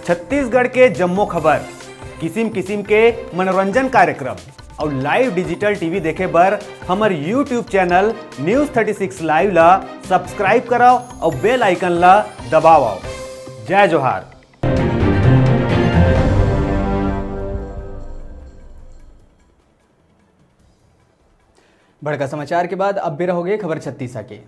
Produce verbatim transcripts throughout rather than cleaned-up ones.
छत्तीसगढ़ के जम्मो खबर, किसिम किसिम के मनोरंजन कार्यक्रम अउ live digital T V देखे बर हमर YouTube channel News thirty six Live ला subscribe करव अउ bell icon ला दबावव। जय जोहार। बड़का समाचार के बाद अब बेरा होगे खबर छत्तीसा के।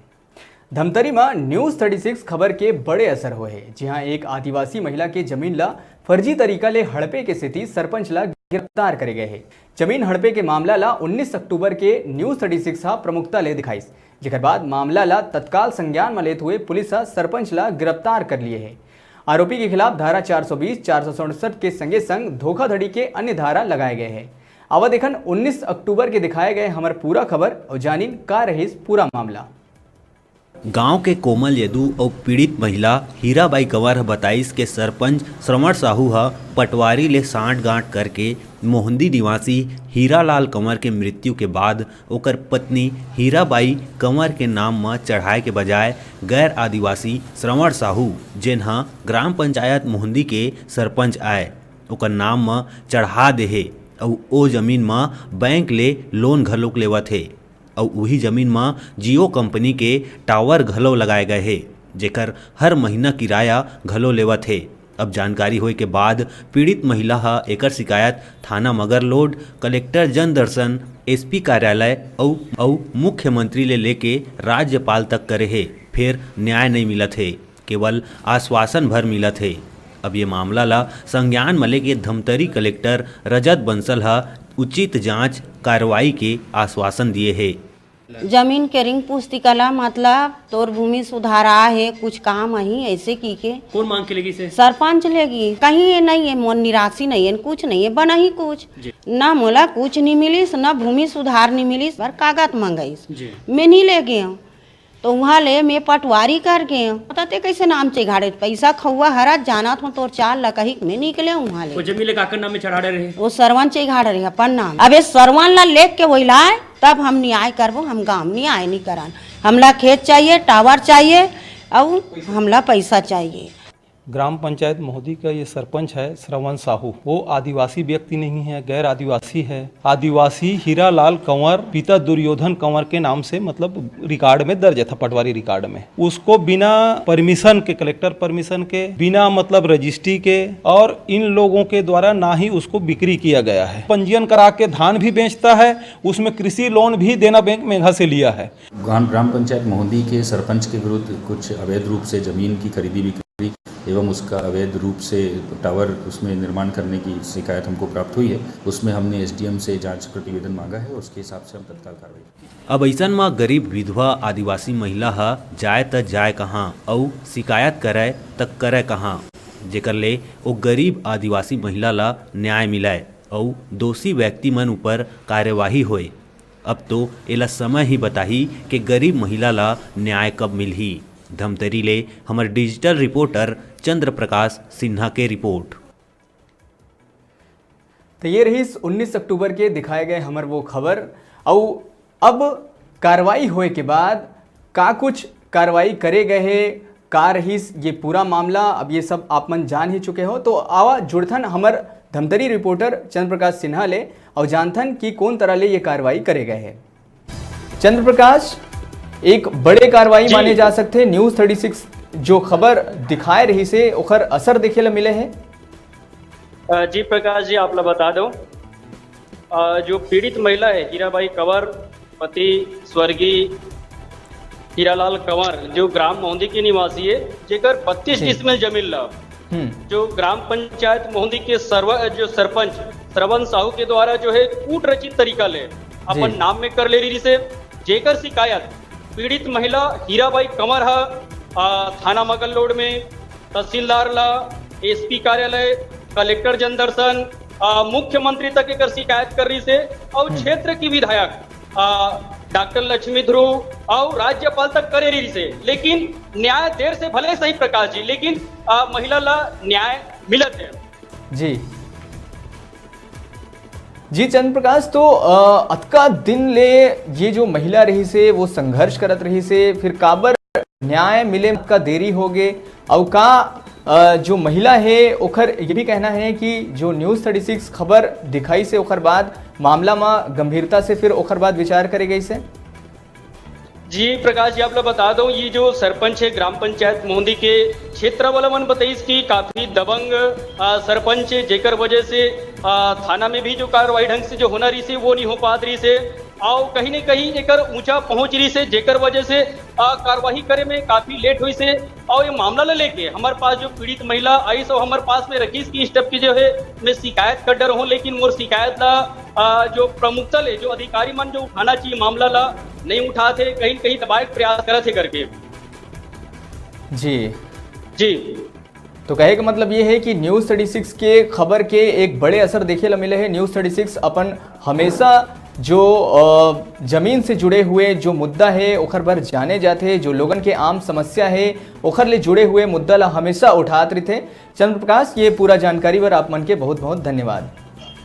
धमतरी म News thirty six खबर के बड़े असर होए हे, जिहां एक आदिवासी महिला के जमीन ला फर्जी तरीका ले हड़पे के सेती सरपंच ला गिरफ्तार करे गए हे। जमीन हड़पे के मामला ला उन्नीस अक्टूबर के News thirty six हा प्रमुखता ले दिखाइस, जेकर बाद मामला ला तत्काल संज्ञान म लेत हुए पुलिस ह सरपंच ला गिरफ्तार कर लिए हे। आरोपी के खिलाफ धारा चार सौ बीस, चार सौ सड़सठ के संगे संग धोखाधड़ी के अन्य धारा लगाए गए हे। आवा देखन उन्नीस अक्टूबर के दिखाए गए हमर पूरा खबर अउ जानिन का रहिस पूरा मामला। गांव के कोमल यदु अउ पीड़ित महिला हीराबाई कंवर ह बताइस के सरपंच श्रवण साहू ह पटवारी ले सांठ गांठ करके मोहंदी निवासी हीरालाल कंवर के मृत्यु के बाद ओकर पत्नी हीराबाई कंवर के नाम म चढ़ाए के बजाय गैर आदिवासी श्रवण साहू, जेन ह ग्राम पंचायत मोहंदी के सरपंच आय, ओकर नाम म चढ़ा दे हे अउ ओ जमीन म बैंक ले लोन घलोक लेवत हे। अउ उही जमीन म जियो कंपनी के टावर घलो लगाए गए हे, जेकर हर महीना किराया घलो लेवत हे। अब जानकारी होए के बाद पीड़ित महिला ह एकर शिकायत थाना मगरलोड, कलेक्टर जनदर्शन, S P कार्यालय अउ, अउ मुख्यमंत्री ले लेके राज्यपाल तक करे हे, फेर न्याय नइ मिलत हे, केवल आश्वासन भर मिलत हे। अब ये मामला ला संज्ञान म लेके धमतरी कलेक्टर रजत बंसल ह उचित जांच कार्रवाई के आश्वासन दिए हे। जमीन के रिंग पुस्तिका ला, मतलब तोर भूमि सुधार आ हे, कुछ काम आही, ऐसे की के। कौन मांग के लेगी से? सरपंच लेगी। कहीं ये नहीं है, मोर निराशी नहीं है, कुछ नहीं है, बना ही कुछ। जी। ना मोला कुछ नहीं मिलिस, ना भूमि सुधार नहीं मिलिस, पर कागज मंगाइस। जी। मैं नहीं ले गए हूँ। तो वहाँ ले मैं पटवारी कर गए हूँ। पता ते कैसे नाम चेघाड़े, पैसा खौआ हरा जाना तो तोर चाल ला कही मैं निकले हूँ वहाँ ले। वो जमीन ले काकर नाम में चढ़ाड़े रहे? वो सरवन चेघाड़े रहे अपन नाम। अबे सरवन ला लेख के वही लाए, तब हम न्याय करबो, हम गांव न्याय नहीं करन। हमला खेत चाहिए, टावर चाहिए, अउ हमला पैसा चाहिए। ग्राम पंचायत मोहदी का ये सरपंच है श्रवण साहू, वो आदिवासी व्यक्ति नहीं है, गैर आदिवासी है। आदिवासी हीरालाल कंवर पिता दुर्योधन कंवर के नाम से, मतलब, रिकॉर्ड में दर्ज था, पटवारी रिकॉर्ड में। उसको बिना परमिशन के, कलेक्टर परमिशन के, बिना, मतलब, रजिस्ट्री के, और इन लोगों के द्वारा ना ही उसको बिक्री किया गया है। पंजीयन करा के धान भी बेचता है, उसमें कृषि लोन भी देना बैंक मेघा से लिया है। ग्राम ग्राम पंचायत मोहदी के सरपंच के विरुद्ध कुछ अवैध रूप से जमीन की खरीदी बिक्री एवं उसका अवैध रूप से टावर उसमें निर्माण करने की शिकायत हमको प्राप्त हुई है। उसमें हमने एसडीएम से जांच प्रतिवेदन मांगा है, उसके हिसाब से हम तत्काल कार्रवाई करेंगे। अब अइसन म गरीब विधवा आदिवासी महिला ह जाय त जाय कहाँ अउ शिकायत करय त करय कहाँ, जेकर ले ओ गरीब आदिवासी महिला ल न्याय मिलय अउ दोषी व्यक्ति मन ऊपर कार्यवाही होय। अब तो एला समय ही बताही के गरीब महिला ला न्याय कब मिलही। धमतरी ले हमर डिजिटल रिपोर्टर चंद्र प्रकाश सिन्हा के रिपोर्ट। तो ये रहिस उन्नीस अक्टूबर के दिखाए गए हमर वो खबर। अउ अब कार्रवाई होए के बाद का कुछ कार्रवाई करे गए हे, का रहिस ये पूरा मामला, अब ये सब आप मन जान ही चुके हो। तो आवा जुड़थन हमर धमतरी रिपोर्टर चंद्र प्रकाश सिन्हा ले अउ जानथन कि कौन तरह ले ये कार्रवाई करे गए हे। चंद्र प्रकाश, एक बड़े कार्रवाई जी। माने जा सकथे, न्यूज़ थर्टी सिक्स जो खबर दिखाए रहिस हे, ओखर असर देखे ला मिले हे। अ, जी प्रकाश जी, आप ला बता दो, अ, जो पीड़ित महिला है हीराबाई कंवर, पति स्वर्गीय हीरालाल कंवर, जो ग्राम मोहंदी के निवासी है, जेकर बत्तीस जी। डिसमिल जमीन ला, हम्म। जो ग्राम पंचायत मोहंदी के सर्व-, जो सरपंच श्रवण साहू के द्वारा जो है कूट रचित तरीका ले अपन जी। नाम में कर ले रहिस हे, जेकर शिकायत पीड़ित महिला हीराबाई कंवर ह, अ, थाना मगरलोड में तहसीलदार ला, एसपी कार्यालय, कलेक्टर जनदर्शन, अ, मुख्यमंत्री तक एकर शिकायत कर रहिस हे अउ हम्म। क्षेत्र की विधायक, अ, डॉक्टर लक्ष्मी ध्रुव अउ राज्यपाल तक करे रहिस हे, लेकिन न्याय देर से भले सही प्रकाश जी, लेकिन, अ, महिला ला न्याय मिलत हे। जी, जी चंद्र प्रकाश, तो, अ, अतका दिन ले ये जो महिला रहिस हे, वो संघर्ष करत रहिस हे, फिर काबर न्याय मिले का देरी हो गे, अउ का अ, जो महिला हे ओखर ये भी कहना है कि जो न्यूज़ थर्टी सिक्स खबर दिखाइस हे ओखर बाद मामला म गंभीरता से फिर ओखर बाद विचार करे गइस हे? जी प्रकाश जी, आप ला बता दो, ये जो सरपंच है ग्राम पंचायत मोहंदी के क्षेत्र वाला मन बताइस कि काफी दबंग अ, सरपंच है, जेकर वजह से अ, थाना में भी जो कार्रवाई ढंग से जो होना रहिस हे वो नहीं हो पात रहिस हे। अउ कहीं न कहीं एकर ऊंचा पहुंच रहिस हे, जेकर वजह से अ, कार्रवाई करे में काफी लेट होइस हे। अउ ये मामला ला लेके हमारे पास जो पीड़ित महिला आइस अउ हमारे पास में रखिस कि इस टाइप की जो है मैं शिकायत कर डर हूँ, लेकिन मोर शिकायत ला अ, जो प्रमुखता ले जो अधिकारी मन जो उठाना चाहिए मामला ला नहीं उठात हे, कहीं न कहीं दबाए के प्रयास करत हे करके। जी। जी। तो कहे का मतलब ये है कि न्यूज़ थर्टी सिक्स के खबर के एक बड़े असर देखे ला मिले हे। न्यूज़ थर्टी सिक्स अपन हमेशा जो अ, जमीन से जुड़े हुए जो मुद्दा है ओखर बर जाने जाथे, जो लोगन के आम समस्या है ओखर ले जुड़े हुए मुद्दा ला हमेशा उठात रहिथे। चंद्र प्रकाश, ये पूरा जानकारी बर आप मन के बहुत बहुत धन्यवाद।